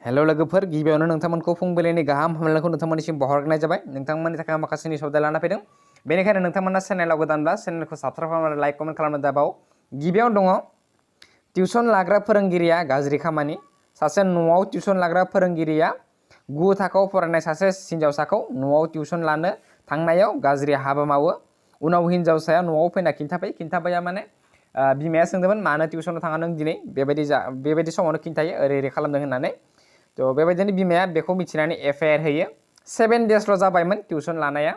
Hello लोगोफोर गिबियावनो नोंथांमोनखौ फुंबिलिनि गाहाम हामलायनायखौ नोंथांमोननिसिम बावहरनाय जाबाय। नोंथांमोननि थाखाय माखासे निउस लाना फैदों। बेनिखायनो नोंथांमोना चेनेलाव गोदानब्ला चेनेलखौ साबस्क्राइब खालामनानै लाइक कमेन्ट खालामनो दाबाव। गिबियाव दङ टिउसन लाग्रा फोरोंगिरिया गाज्रि खामानि। सासे न'आव टिउसन लाग्रा फोरोंगिरिया 9 थाखोआव फरायनाय सासे हिनजावसाखौ न'आव टिउसन लानो थांनायाव गाज्रि हाबा मावो। उनाव हिनजावसाया न'आव फैना खिन्थाबाया माने बिमाया सोंदोंमोन मानो टिउसनाव थाङा नों दिनै बेबायदि समावनो खिन्थायो ओरै खालामदों होननानै। तो बेबायदिनो बिमाया बेखौ मिथिनानै एफआईआर होयो। 7 डेजल' जाबायमोन टिउसन लानाया।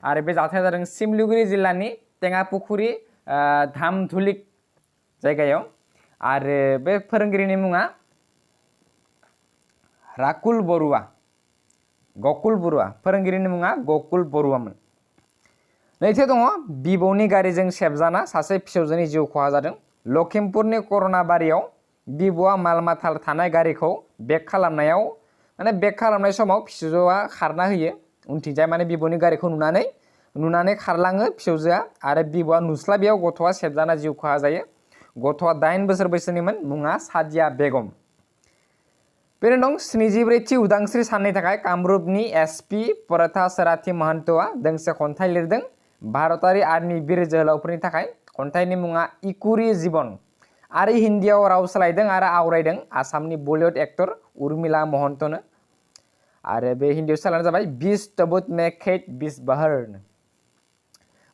आरो बे जाथाया जादों सिमलिगुरि जिल्लानि टेङापुखुरि धामधुलिक जायगायाव। आरो बे फोरोंगिरिनि मुङा राकुल बरुवा, गकुल बरुवा। फोरोंगिरिनि मुङा गकुल बरुवामोन। नैथियाव दङ बिबौनि गारिजों सेबजाना सासे फिसौजोनि जिउ खहा जादों। लखिमपुरनि कर'ना बारियाव बिबौआ माल माथा थानाय गारिखौ बेक खालामनाय समाव फिसौजोआ खारना होयो। उनथिंजाय माने बिबौनि गारिखौ नुनानै खारलाङो फिसौजोआ आरो बिबौआ नुस्लाबियाव गथ'आ सेबजाना जिउ खहा जायो। गथ'आ 8 बोसोर बैसोनिमोन। मुङा सादिया बेगम। बेनो दं 74थि उदांस्रि साननि थाखाय कामरुपनि एसपि परथा सराथि महन्तआ दोंसे खन्थाइ लिरदों। भारतारि आर्मि बिर जोहोलावफोरनि थाखाय खन्थाइनि मुङा इकुरि जीवन। आरो हिन्दीआव राव सोलायदों आरो आवरायदों आसामनि बलिउड एक्टर उर्मिला महन्तनो। आरो बे हिन्दीआव सोलायनाय जाबाय 20 तबुत में खेत 20 बहर।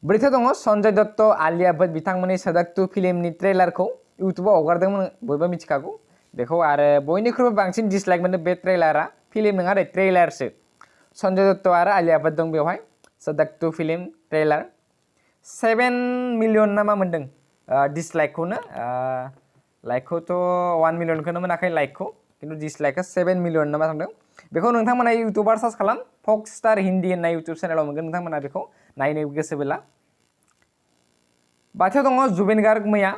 ब्रैथियाव दङ सन्जय दत्त आलिया भट्ट बिथांमोननि सदक्तु फिल्मनि ट्रेलारखौ इउटुबाव हगारदोंमोन, बयबो मिथिखागौ बेखौ। आरो बयनिख्रुइबो बांसिन डिसलाइक मोनदों बे ट्रेलारा। फिल्म नङा दे, ट्रेलारसो। सन्जय दत्त आरो आलिया भट्ट दं बेवहाय। सदक्तु फिल्म ट्रेलार 7 मिलियन नामा मोनदों डिसलाइकखौनो। लाइकखौथ' 1 मिलियनखौनो मोनाखै लाइकखौ, खिन्थु डिसलाइकआ 7 मिलियन नामा थांदों। बेखौ नोंथांमोना इउटुबार सार्च खालाम, फक्स स्टार हिन्दी होननाय इउटुब चेनेलाव मोनगोन। नोंथांमोना बेखौ नायनो गोसोबोला। बाथियाव दङ जुबिन गार्ग मैया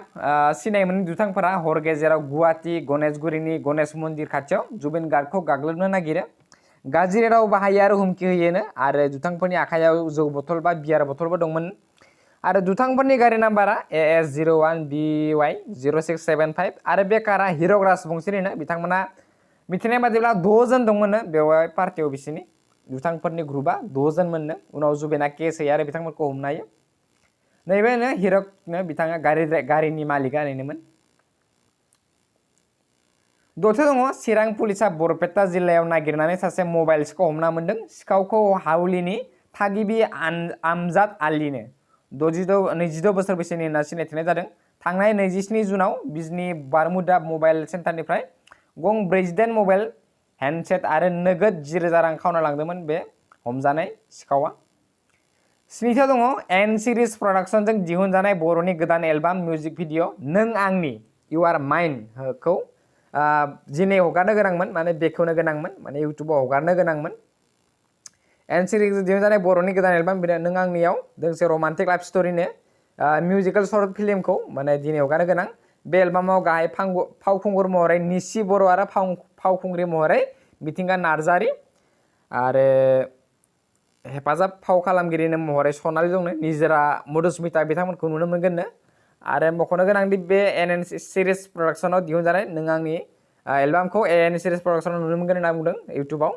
सिनाय मोनै दुथांफोरा हर गेजेराव गुवाहाटी गणेशगुरिनि गणेश मन्दिर खाथियाव जुबिन गार्गखौ गाग्लोबनो नागिरो। गाज्रि राव बाहायो आरो हुमखि होयोनो। आरो दुथांफोरनि आखायाव जौ बथल बा बियार बथलबो दंमोन। आरो दुथांफोरनि गारि नाम्बारा AS01BY 0675 आरो बे कारआ हिर' राजबंशीनिनो। बिथांमोना मिथिनाय बादिब्ला 6 जन दंमोननो बेवहाय पार्टियाव। बिसिनि दुथांफोरनि ग्रुपआ 6 जन मोननो। उनाव जुबिना केस होयो आरो बिथांमोनखौ हमनो हायो। नैबेनो हिरकनो बिथाङा गारिनि मालिकआ ओरैनोमोन। दथियाव दङ चिरां पुलिसा बरपेटा जिल्लायाव नागिरनानै सासे मबाइल सिखाव हमना मोनदों। सिखावखौ हाउलिनि थागिबि आमजाद आलीनो 22 बोसोर बैसोनि होनना सिनायथिनाय जादों। थांनाय 27 जुनाव बिजनी बारमुडा मबाइल सेन्टारनिफ्राय गं 48 मबाइल हेन्डसेट आरो नोगोद 10,000 रां खावना लांदोंमोन बे हमजानाय सिखावा। 7थियाव दङ एन सिरिज प्रडाक्शनजों दिहुनजानाय बर'नि गोदान एलबाम मिउजिक भिडिअ नों आंनि इउ आर माइन खौ दिनै हगारनो गोनांमोन, माने बेखेवनो गोनांमोन, माने इउटुबाव हगारनो गोनांमोन। एन सिरिजजों दिहुनजानाय बर'नि गोदान एलबाम नों आंनियाव दोंसे रमान्टिक लाइफ स्ट'रिनो मिउजिकेल शर्ट फिल्मखौ माने दिनै हगारनो गोनां। बे एलबामाव गाहाय फावखुंगुर महरै निसि बर' आरो फावखुंग्रि महरै मिथिंगा नार्जारि आरो हेफाजाब फाव खालामगिरिनि महरै सनालि दंनो। निजोरा मधुस्मिता बिथांमोनखौ नुनो मोनगोननो। आरो मख'नो गोनांदि बे एन सिरिज प्रडाक्शनाव दिहुनजानाय नों आंनि एलबामखौ एन सिरिज प्रडाक्शनाव नुनो मोनगोन होनना बुंदों इउटुबाव।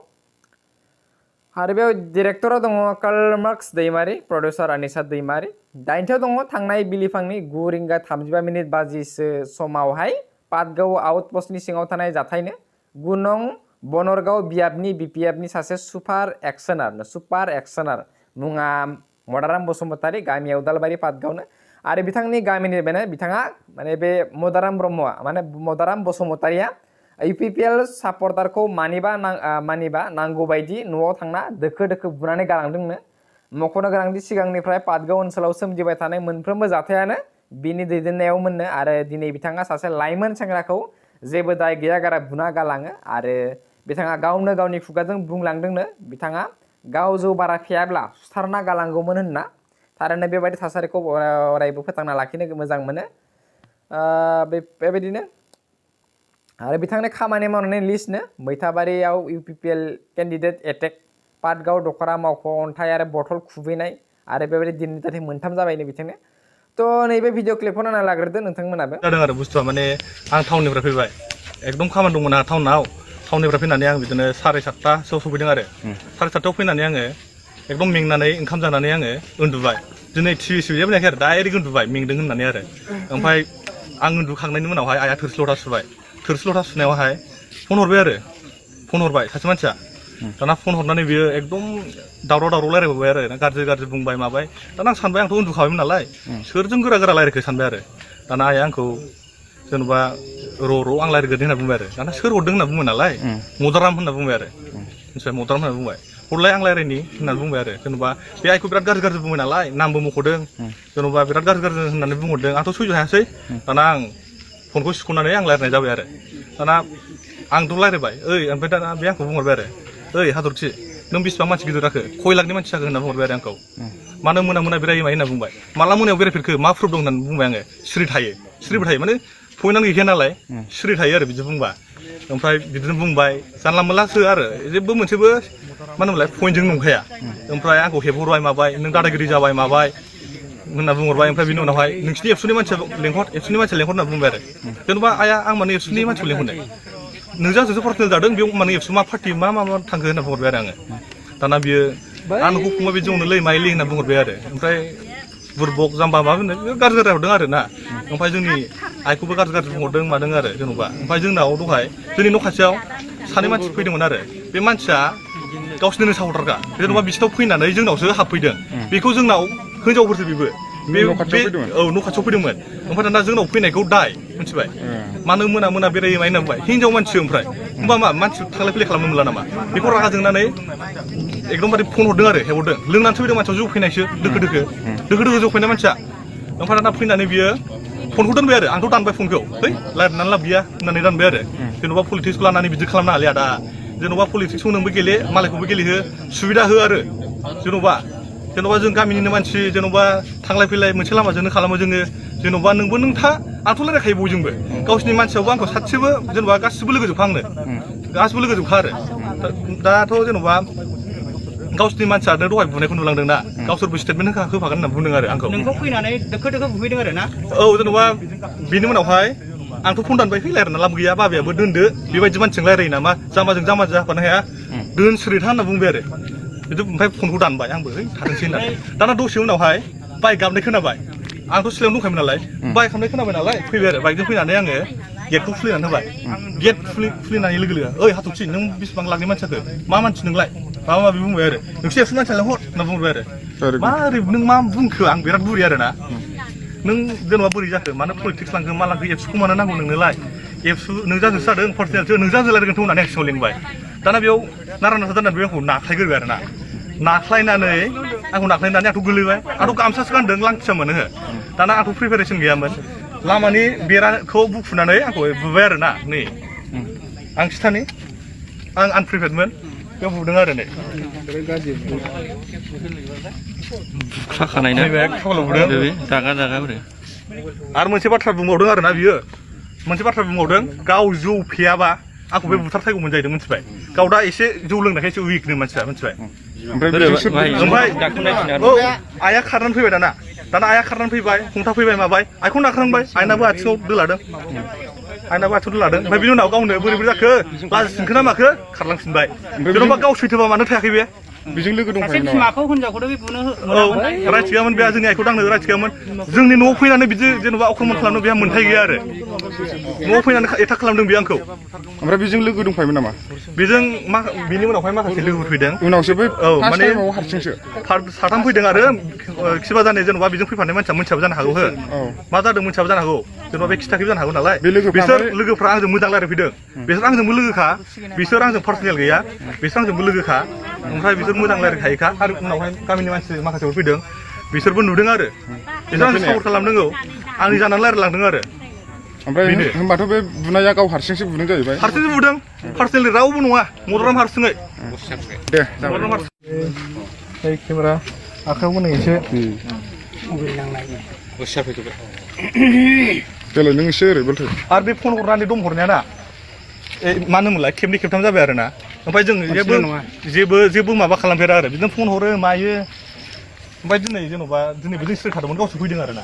आरो बेयाव डिरेक्टराव दङ कार्ल मार्क्स दैमारि, प्रडिउसार अनिसा दैमारि। 8थियाव दङ थांनाय बिलिफांनि 9 रिंगा 35 मिनिट बाजिसो समावहाय पाटगाव आउटपस्टनि सिङाव थानाय जाथायनो 9 नं बनरगाव बियाबनि बिपिएफनि सासे सुपार एक्सनार मुङा मदाराम बसुमतारी, गामिया उदालबारि पाटगावनो। आरो बिथांनि गामिनि बिथाङा माने बे मदाराम ब्रह्मआ माने मदाराम बसुमतारीया इउपिपिएल सापर्टारखौ मानिबा नांगौ बायदि न'आव थांना दोखो बुनानै गालांदोंनो। मख'नो गोनांदि सिगांनिफ्राय पाटगाव ओनसोलाव सोमजिबाय थानाय मोनफ्रोमबो जाथायानो बिनि दैदेननायाव मोननो। आरो दिनै बिथाङा सासे लाइमोन सेंग्राखौ जेबो दाय गैयागारा बुना गालाङो। आरो बिथाङा गावनो गावनि खुगाजों बुंलांदोंनो बिथाङा गाव जौ बारा फेयाब्ला सुथारना गालांगौमोन होनना। थारैनो बेबायदि थासारिखौ अरायबो फोथांना लाखिनो मोजां मोनो। बेबायदिनो आरो बिथांनि खामानि मावनायनि लिस्टनो मैथाबारियाव इउपिपिएल केन्डिडेट एटेक, पाटगाव दखरा मावख' अन्थाइ आरो बथल खुबैनाय आरो बेबायदि दिननि थाखाय 3 जाबायनो बिथांनो। थ' नैबे भिडिअ क्लिपखौ नायना लाग्रोदो नोंथांमोनाबो। जादों आरो बुस्थुआ माने आं टाउननिफ्राय फैबाय, एकदम खामानि दंमोन आंहा टाउनाव। टाउननिफ्राय फैनानै आं बिदिनो 7:30 सफैदों आरो 7:30 फैनानै आङो एकदम मेंनानै ओंखाम जानानै आङो उन्दुबाय दिनै टिभि जेबो नायाखै आरो डाइरेक्ट उन्दुबाय मेंदों होननानै आरो ओमफ्राय आं उन्दुखांनायनि उनावहाय आइया थोरसि लथा सुबाय थोरसि लथा सुनायावहाय फन हरबाय सासे मानसिया दाना फन हरनानै बियो एकदम दावराव रायलायबाय आरो गाज्रि बुंबाय माबाय दाना आं सानबाय आंथ' उन्दुखाबायमोन नालाय सोरजों गोरा रायलायखो सानबाय आरो दाना आइया आंखौ जेनेबा र' आं रायलायग्रोनि होनना बुंबाय आरो दाना सोर हरदों होनना बुंबाय नालाय मदाराम होनना बुंबाय आरो मिथिबाय मदाराम होनना बुंबाय हरलाय आं रायलायनि होननानै बुंबाय आरो जेनेबा बे आइखौ बिराद गाज्रि बुंबाय नालाय नामबो मख'दों जेनेबा बिराद गाज्रि होननानै बुंहरदों आंथ' सैज' हायासै दाना आं फनखौ सिख'नानै आं रायलायनाय जाबाय आरो दाना आंथ' रायलायबाय ओमफ्राय दाना बे आंखौ बुंहरबाय आरो हाथरखि नों बेसेबां मानसि गिदिर जाखो खय लाखनि मानसि जाखो होनना बुंहरबाय आरो आंखौ मानो मोना बेरायो मायो होनना बुंबाय माला मोनायाव बेरायफेरखो मा प्रुफ दं होननानै बुंबाय आङो सिरिबो थायो माने पइन्टआनो गैखाया नालाय सिरि थायो आरो बिदि बुंबा ओमफ्राय बिदिनो बुंबाय जानला मोनलासो आरो जेबो मोनसेबो मा होनोमोनलाय पइन्टजों नंखाया ओमफ्राय आंखौ हेबहरबाय माबाय नों दादागिरि जाबाय माबाय होनना बुंहरबाय ओमफ्राय बिनि उनावहाय नोंसिनि एबसुनि मानसिया लेंहर होनना बुंबाय आरो जेनेबा आइया आं माने एबसुनि मानसिखौ लेंहरनाय नोंजों पार्सनेल जादों बेयाव माने एबसु मा पार्टि मा थांखो होनना बुंहरबाय आरो आङो दाना बियो आं नोंखौ फंबाय बे जौनो लै माइलि होनना बुंहरबाय आरो ओमफ्राय बुरबक जाम्बा माबा होनो गाज्रि हरदों आरो ना ओमफ्राय जोंनि आइखौबो गाज्रि बुंहरदों मादों आरो जेन'बा ओमफ्राय जोंनाव दहाय जोंनि न' खाथियाव सानै मानसि फैदोंमोन आरो बे मानसिया गावसोरनो साहरदारखा जेन'बा बिसिनाव फैनानै जोंनावसो हाबफैदों बेखौ जोंनाव हिनजावफोरसो बेबो बे न' खाथियाव फैदोंमोन ओमफ्राय दाना जोंनाव फैनायखौ दाय मिथिबाय मानो मोना बेरायो माय होनना बुंबाय हिनजाव मानसि ओमफ्राय होमबा मा मानसि थांलाय फैलाय खालामनो मोनला नामा बेखौ रागा जोंनानै एकदमबारे फन हरदों आरो हेबहरदों लोंनानैसो फैदों मानसियाव जौ फैनायसो दोखो जौ फैनाय मानसिया ओमफ्राय दाना फैनानै बियो फनखौ दोनबाय आरो आंथ' दानबाय फनखौ रायलायनानै लाब गैया होननानै दानबाय आरो जेन'बा पलिटिक्सखौ लानानै बिदि खालामनो हालिया दा जेन'बा पलिटिक्सखौ नोंबो गेले मालायखौबो गेलेहो सुबिदा हो आरो जेन'बा जों गामिनिनो मानसि जेन'बा थांलाय फैलाय मोनसे लामाजोंनो खालामो जोङो जेन'बा नोंबो नों आंथ' रायलायखायो बयजोंबो गावसिनि मानसियावबो आंखौ सासेबो जेन'बा गासिबो लोगोजोबखा आंनो गासिबो लोगोजोबखा आरो दाथ' जेन'बा गावसिनि मानसियानो दहाय बुनायखौ नुलांदोंना गावसोरबो स्टेटमेन्ट होफागोन होनना बुंदों आरो आंखौ नोंखौ फैनानै दोखो बुहैदों आरो ना औ जेन'बा बेनि उनावहाय आंथ' फन दानबाय रायलायना लाब गैया बाबायाबो दोनदो बेबायदि मानसिजों रायलायो नामा जाम्बाजों जाम्बा जाफानो हाया दोन सिरिथा होनना बुंबाय आरो बिदि ओमफ्राय फनखौ दानबाय आंबो थादोंसै होननानै दाना दसे उनावहाय बाइक गाबनाय खोनाबाय आंथ' सिलायावनो दंखायोमोन नालाय बाइक गाबनाय खोनाबाय नालाय फैबाय आरो बाइकजों फैनानै आङो गेटखौ खुलिनानै होबाय गेट खुलिनानै लोगो हाथरखि नों बेसेबां लाखनि मानसि जाखो मा मानसि नोंलाय माबा माबि बुंबाय आरो नोंसोर एबसु मानसिया लेंहर होनना बुंबाय आरो मा ओरै नों मा बुंखो आं बिराद बुरि आरो ना नों जेन'बा बोरै जाखो मानो पलिटिक्स लांखो मा लांखो एबसुखौ मानो नांगौ नोंनोलाय एबसु नोंजाजोंसो जादों पार्सनेलसो नोंजाजों रायलायगोनथ' होननानै आं सिगाङाव लेंबाय दाना बेयाव नारा जानानै बे आंखौ नाख्लायग्रोबाय आरो ना नाख्लायनानै आंथ' गोलैबाय आंथ' गामसासो गानदों लांथिया मोनो दाना आंथ' प्रिपेरेसन गैयामोन लामानि बेराखौ बुखुनानै आंखौ बुबाय आरो ना नै आं खिथानि आं आनप्रिपेयारमोन बेयाव बुदों आरो नै खाखानाय ना खाफालाव बुदों दागा आरो मोनसे बाथ्रा बुंबावदों आरो ना बियो मोनसे बाथ्रा बुंबावदों गाव जौ फेयाबा आंखौ बे बुथारथायगौमोन जाहैदों मिथिबाय गाव दा एसे जौ लोंनायखाय एसे उइकनो मानसिया मिथिबाय ओमफ्राय आइया खारनानै फैबाय दाना आइया खारनानै फैबाय हमथा फैबाय माबाय आइखौ नाख्रांबाय आइनाबो आथिङाव दोलादों ओमफ्राय बिनि उनाव गावनो बोरै जाखो लाजि सिनखो ना माखो खारलांफिनबाय जेन'बा गाव सैथोबा मानो थायाखै बे बेजों लोगो दंफायो नामा? बिमाखौ हिनजावखौथ' बे बुनो राइट गैयामोन बे जोंनि आइखौ दांनो राइट गैयामोन जोंनि न'आव फैनानै बिदि जेन'बा आक्रमन खालामनो बेहा मोन्थाय गैया आरो न'आव फैनानै एटाक खालामदों बे आंखौ ओमफ्राय बेजों लोगो दंफायोमोन नामा? बेजों बिनि उनावहाय माखासे लोगोफोर फैदों उनावसो बै माने हारसिंसो साथाम फैदों आरो खिबा जानाय जेन'बा बेजों फैफानाय मानसिया मोनथियाबो जानो हागौ मा जादों मोनथियाबो जानो हागौ जेन'बा बे खिथाखैबो जानो हागौ नालाय बिसोर लोगोफ्रा आंजों मोजां रायलायफैदों बिसोर आंजोंबो लोगोखा बिसोर आंजों पार्सनेल गैया बिसोर आंजोंबो लोगोखा ओमफ्राय बिसोर मोजां रायलायखायोखा आरो उनावहाय गामिनि मानसि माखासेफोर फैदों बिसोरबो नुदों आरो बिसोर आंखौ सापर्ट खालामदों आंनि जानानै रायलायलांदों आरो ओमफ्राय होनबाथ' बे बुनाया गाव हारसिंसो बुदों जाहैबाय हारसिंसो बुदों पार्सनेलि रावबो नङा मदराम हारसिङै दे केमेरा आखायाव नै एसे देलाय नों एसे ओरै बोलथो आरो बे फन हरनानै दम हरनाया ना मा होनोमोनलाय खेबनै खेबथाम जाबाय आरो ना ओमफ्राय जों जेबो माबा खालामफेरा आरो बिदिनो फन हरो मायो ओमफ्राय दिनै जेन'बा दिनैबो जों सिरि थादोंमोन गावसो फैदों आरो ना